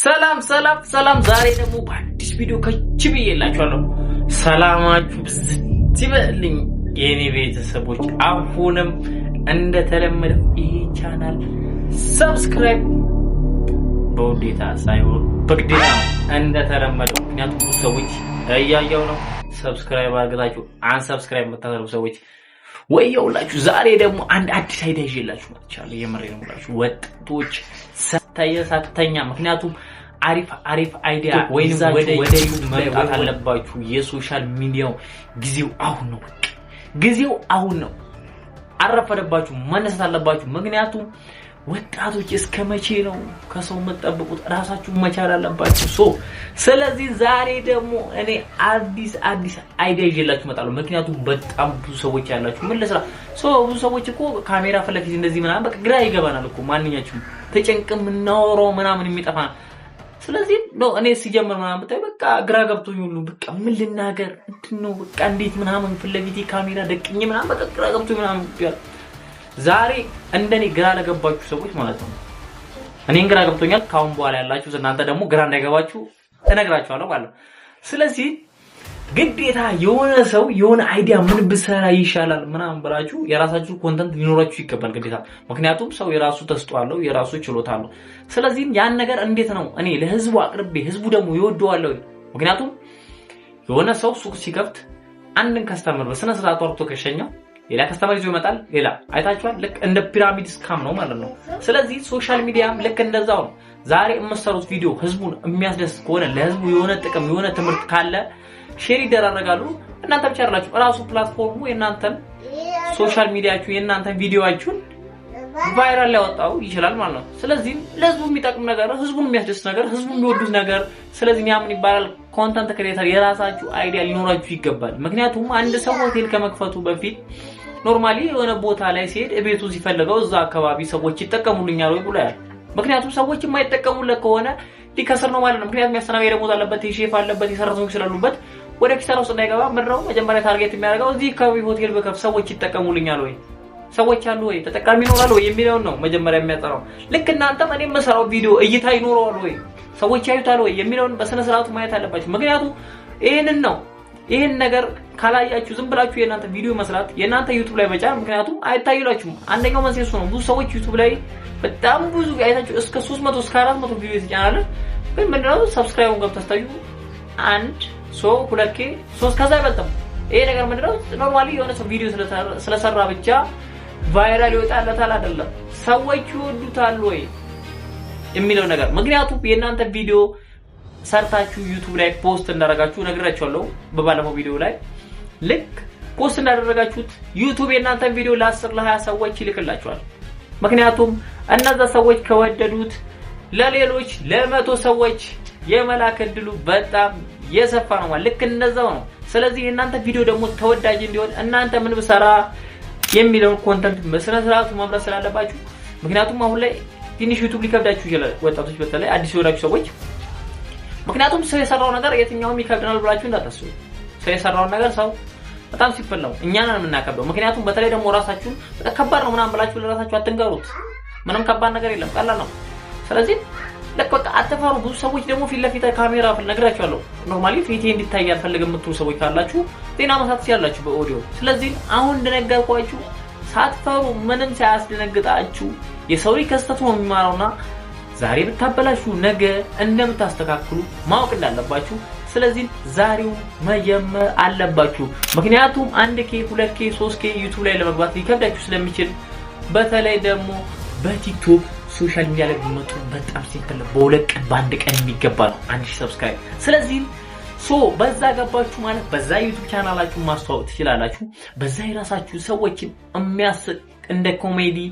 ሰላም ሰላም ሰላም። ዛሬ ደግሞ በአዲስ ቪዲዮ ከች ብዬላችኋለሁ። ሰላማችሁ ብዝት ይበልኝ የኔ ቤተሰቦች። አሁንም እንደተለመደው ይሄ channel subscribe በውዴታ ሳይሆን በግዴታ ነው እንደተለመደው። ምክንያቱም ብዙ ሰዎች እያየው ነው። Subscribe አድርጋችሁ unsubscribe የምታደርጉ ሰዎች ወየውላችሁ። ዛሬ ደግሞ አንድ አዲስ idea ይዤላችሁ መጥቻለሁ። የምሬ ነው የምላችሁ ወጣቶች፣ ሳተኛ ምክንያቱም አሪፍ አሪፍ idea ወይም ወደ መምጣት አለባችሁ። የ social media ው ጊዜው አሁን ነው። በቃ ጊዜው አሁን ነው። አረፈደባችሁ፣ መነሳት አለባችሁ። ምክንያቱም ወጣቶች እስከ መቼ ነው ከሰው የምትጠብቁት? ራሳችሁን መቻል አለባችሁ። So ስለዚህ ዛሬ ደግሞ እኔ አዲስ አዲስ idea ይዤላችሁ እመጣለሁ። ምክንያቱም በጣም ብዙ ሰዎች ያላችሁ ምን ልስራ፣ so ብዙ ሰዎች እኮ ካሜራ ፊት ለፊት እንደዚህ ምናምን በቃ ግራ ይገባናል እኮ፣ ማንኛችሁም ተጨንቅ የምናወራው ምናምን የሚጠፋ። ስለዚህ ነው እኔ ሲጀምር ምናምን ብታይ በቃ ግራ ገብቶኝ ሁሉ በቃ ምን ልናገር፣ ምንድን ነው፣ በቃ እንዴት ምናምን ፊት ለፊቴ ካሜራ ደቅኜ ምናምን በቃ ግራ ገብቶኝ ምናምን። ዛሬ እንደኔ ግራ ለገባችሁ ሰዎች ማለት ነው። እኔን ግራ ገብቶኛል። ካሁን በኋላ ያላችሁ እናንተ ደግሞ ግራ እንዳይገባችሁ እነግራችኋለሁ ማለት ነው። ስለዚህ ግዴታ የሆነ ሰው የሆነ idea ምን ብሰራ ይሻላል ምናምን ብላችሁ የራሳችሁ content ሊኖራችሁ ይገባል ግዴታ። ምክንያቱም ሰው የራሱ ተስጦ አለው፣ የራሱ ችሎታ አለው። ስለዚህም ያን ነገር እንዴት ነው እኔ ለህዝቡ አቅርቤ ህዝቡ ደግሞ ይወደዋል ወይ? ምክንያቱም የሆነ ሰው ሱቅ ሲከፍት አንድን customer በስነ ስርዓቱ አርቶ ከሸኘው ሌላ customer ይዞ ይመጣል። ሌላ አይታችኋል። ልክ እንደ pyramid scam ነው ማለት ነው። ስለዚህ social media ም ልክ እንደዛው ነው። ዛሬ የምትሰሩት ቪዲዮ ህዝቡን የሚያስደስት ከሆነ፣ ለህዝቡ የሆነ ጥቅም የሆነ ትምህርት ካለ share ይደራረጋሉ። እናንተ ብቻ አይደላችሁ፣ እራሱ platform ኡ የእናንተን social media ችሁ የእናንተን ቪዲዮአችሁን viral ሊያወጣው ይችላል ማለት ነው። ስለዚህ ለህዝቡ የሚጠቅም ነገር፣ ህዝቡን የሚያስደስት ነገር፣ ህዝቡ የሚወዱት ነገር። ስለዚህ ያ ምን ይባላል? Content creator የራሳችሁ idea ሊኖራችሁ ይገባል። ምክንያቱም አንድ ሰው ሆቴል ከመክፈቱ በፊት normally የሆነ ቦታ ላይ ሲሄድ ቤቱ ሲፈልገው እዛ አካባቢ ሰዎች ይጠቀሙልኛል ወይ ብሎ ያል። ምክንያቱም ሰዎች የማይጠቀሙለት ከሆነ ሊከስር ነው ማለት ነው። ምክንያቱም ያስተናጋጅ ደሞዝ አለበት፣ የሼፍ አለበት፣ የሰራተኞች ስላሉበት ወደ ኪሳራ ውስጥ እንዳይገባ ምንድነው መጀመሪያ target የሚያደርገው? እዚህ አካባቢ ሆቴል ብከፍት ሰዎች ይጠቀሙልኛል ወይ፣ ሰዎች አሉ ወይ፣ ተጠቃሚ ይኖራል ወይ የሚለውን ነው መጀመሪያ የሚያጠራው። ልክ እናንተም እኔ የምሰራው ቪዲዮ እይታ ይኖረዋል ወይ፣ ሰዎች ያዩታል ወይ የሚለውን በስነ ስርዓቱ ማየት አለባችሁ። ምክንያቱም ይህንን ነው፣ ይህን ነገር ካላያችሁ ዝም ብላችሁ የእናንተ ቪዲዮ መስራት፣ የእናንተ YouTube ላይ መጫን ምክንያቱም አይታይላችሁም። አንደኛው መንስኤ እሱ ነው። ብዙ ሰዎች YouTube ላይ በጣም ብዙ አይታችሁ እስከ 300 እስከ 400 ቪዲዮ የተጫናለ፣ ግን ምንድነው subscribe ኡን ገብታችሁ ስታዩ አንድ so 2K 3 ከዛ አይበልጥም። ይሄ ነገር ምንድነው? Normally የሆነ ሰው ቪዲዮ ስለሰራ ብቻ viral ይወጣለታል አይደለም። ሰዎች ይወዱታል ወይ የሚለው ነገር። ምክንያቱም የእናንተ ቪዲዮ ሰርታችሁ YouTube ላይ post እንዳደረጋችሁ ነግራችኋለሁ በባለፈው ቪዲዮ ላይ። ልክ post እንዳደረጋችሁት YouTube የእናንተን ቪዲዮ ለ10 ለ20 ሰዎች ይልክላችኋል። ምክንያቱም እነዛ ሰዎች ከወደዱት ለሌሎች ለ100 ሰዎች የመላክ እድሉ በጣም የሰፋ ነው ማለት፣ ልክ እንደዛው ነው። ስለዚህ የእናንተ ቪዲዮ ደግሞ ተወዳጅ እንዲሆን እናንተ ምን ብሰራ የሚለውን content በስነ ስርዓቱ መምረጥ ስላለባችሁ፣ ምክንያቱም አሁን ላይ ትንሽ YouTube ሊከብዳችሁ ይችላል፣ ወጣቶች በተለይ አዲስ የሆናችሁ ሰዎች። ምክንያቱም ሰው የሰራው ነገር የትኛውም ይከብደናል ብላችሁ እንዳታስቡ። ሰው የሰራውን ነገር ሰው በጣም simple ነው፣ እኛ ነን የምናከብደው። ምክንያቱም በተለይ ደግሞ ራሳችሁን በጣም ከባድ ነው ምናምን ብላችሁ ለራሳችሁ አትንገሩት። ምንም ከባድ ነገር የለም፣ ቀላል ነው። ስለዚህ ልክ በቃ አትፈሩ። ብዙ ሰዎች ደግሞ ፊት ለፊት ካሜራ ነግራችኋለሁ። Normally ፊቴ እንዲታይ አልፈልግም የምትሉ ሰዎች ካላችሁ ዜና መስራት ትችላላችሁ በኦዲዮ። ስለዚህ አሁን እንደነገርኳችሁ ሳትፈሩ፣ ምንም ሳያስደነግጣችሁ፣ የሰው ልጅ ከስህተቱ ነው የሚማረውና ዛሬ ብታበላሹ ነገ እንደምታስተካክሉ ማወቅ እንዳለባችሁ። ስለዚህ ዛሬው መጀመር አለባችሁ። ምክንያቱም 1K 2K 3K YouTube ላይ ለመግባት ሊከብዳችሁ ስለሚችል፣ በተለይ ደግሞ በ TikTok social media ላይ ቢመጡ በጣም simple ነው። በ2 ቀን በአንድ ቀን የሚገባ ነው 1000 subscribe። ስለዚህም so በዛ ገባችሁ ማለት በዛ YouTube channel ኣችሁን ማስተዋወቅ ትችላላችሁ። በዛ የራሳችሁ ሰዎችን የሚያስቅ እንደ comedy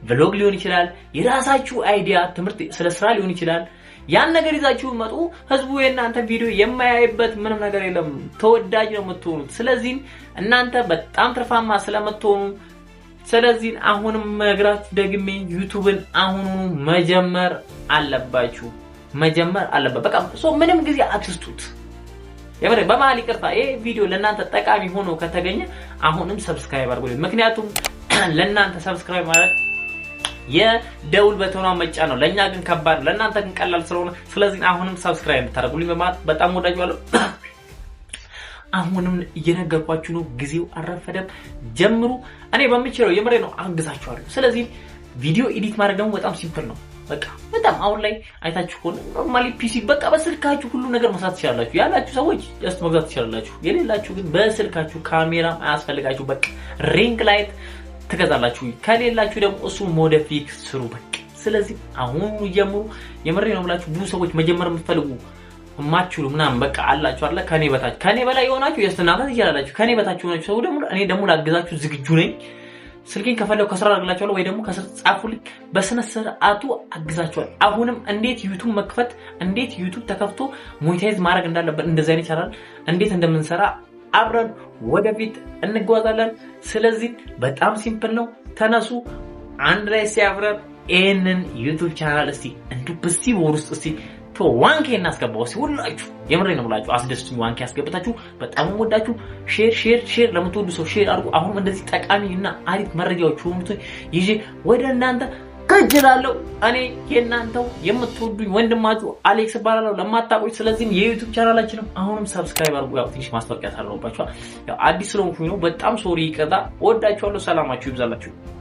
vlog ሊሆን ይችላል። የራሳችሁ idea ትምህርት ስለ ስራ ሊሆን ይችላል። ያን ነገር ይዛችሁ መጡ። ህዝቡ የእናንተ ቪዲዮ የማያይበት ምንም ነገር የለም። ተወዳጅ ነው የምትሆኑት። ስለዚህም እናንተ በጣም ትርፋማ ስለምትሆኑ፣ ስለዚህ አሁንም ነግራችሁ ደግሜ YouTube ን አሁኑኑ መጀመር አለባችሁ። መጀመር አለበት። በቃ so ምንም ጊዜ አትስጡት። የምር በመሀል ይቅርታ፣ ይሄ ቪዲዮ ለእናንተ ጠቃሚ ሆኖ ከተገኘ አሁንም subscribe አድርጉልኝ። ምክንያቱም ለእናንተ subscribe ማለት የደውል button ኗን መጫን ነው። ለእኛ ግን ከባድ ነው፣ ለእናንተ ግን ቀላል ስለሆነ ስለዚህ አሁንም subscribe እንድታደርጉልኝ በማለት በጣም ወዳችኋለሁ። አሁንም እየነገርኳችሁ ነው። ጊዜው አልረፈደም፣ ጀምሩ። እኔ በምችለው የምሬ ነው አግዛችኋለሁ። ስለዚህ ቪዲዮ edit ማድረግ ደግሞ በጣም simple ነው። በቃ በጣም አሁን ላይ አይታችሁ ከሆነ normally PC በቃ በስልካችሁ ሁሉ ነገር መስራት ትችላላችሁ። ያላችሁ ሰዎች just መግዛት ትችላላችሁ። የሌላችሁ ግን በስልካችሁ ካሜራም አያስፈልጋችሁ። በቃ ring light ትገዛላችሁ። ከሌላችሁ ደግሞ እሱ modify ስሩ። በቃ ስለዚህ አሁኑ ጀምሩ። የምሬ ነው የምላችሁ። ብዙ ሰዎች መጀመር የምትፈልጉ የማትችሉ ምናምን በቃ አላችሁ አለ ከኔ በታች ከኔ በላይ የሆናችሁ የስተናታት ትችላላችሁ። ከኔ በታች የሆናችሁ ሰው ደግሞ እኔ ደግሞ ላግዛችሁ ዝግጁ ነኝ። ስልኬን ከፈለጉ ከስራ አድርግላችኋለሁ ወይ ደግሞ ከስር ጻፉልኝ። በስነ ስርዓቱ አግዛችኋል። አሁንም እንዴት ዩቱብ መክፈት እንዴት ዩቱብ ተከፍቶ monetize ማድረግ እንዳለበት እንደዚህ አይነት ይቻላል እንዴት እንደምንሰራ አብረን ወደፊት እንጓዛለን። ስለዚህ በጣም simple ነው። ተነሱ አንድ ላይ ሲያብረን ይህንን ዩቱብ ቻናል እስቲ እንዱ በዚህ ወር ውስጥ እስቲ 1K እናስገባው እስቲ ሁላችሁ የምሬ ነው ብላችሁ አስደስቱኝ። 1K ያስገብታችሁ በጣም ወዳችሁ share share share ለምትወዱ ሰው share አድርጉ። አሁንም እንደዚህ ጠቃሚ እና አሪፍ መረጃዎች የሆኑትን ይዤ ወደ እናንተ ከጅላለሁ። እኔ የእናንተው የምትወዱኝ ወንድማችሁ አሌክስ እባላለሁ ለማታውቁኝ። ስለዚህም የዩቱብ ቻናላችንም አሁንም subscribe አድርጉ። ያው ትንሽ ማስታወቂያ ሳለውባችኋል። ያው አዲስ ስለሆንኩኝ ነው። በጣም sorry፣ ይቅርታ። ወዳችኋለሁ። ሰላማችሁ ይብዛላችሁ።